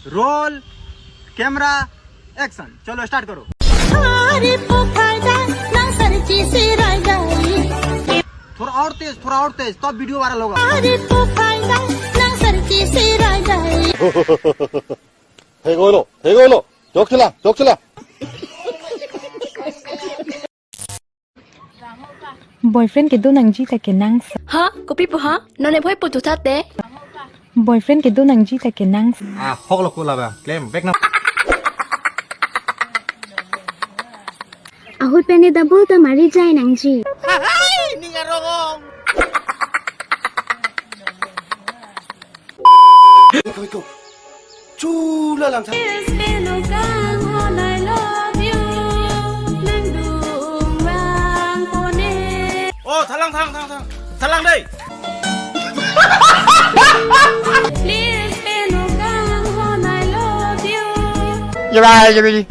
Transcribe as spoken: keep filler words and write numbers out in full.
Roll, camera, action. चलो, start करो। अरे पोखरा नंगसर की सिराई। थोड़ा और तेज, थोड़ा और तेज, तब वीडियो वायरल होगा। अरे पोखरा नंगसर की सिराई। Hegolo, hegolo. Chok chila, chok chila. Boyfriend kedo nangji ta kenang sa. Ha? Kopi pu ha? Non e bhoi pu tu thate? Boyfriend kedo nangji ta kenang sa. Ah, hok lo ko laba. Klem, bek na. Ahut pen e double ta mari jai nangji. Chula lam sa. Oh, thalang, thalang, thalang, thalang. Thalang dei. You're right, you're really.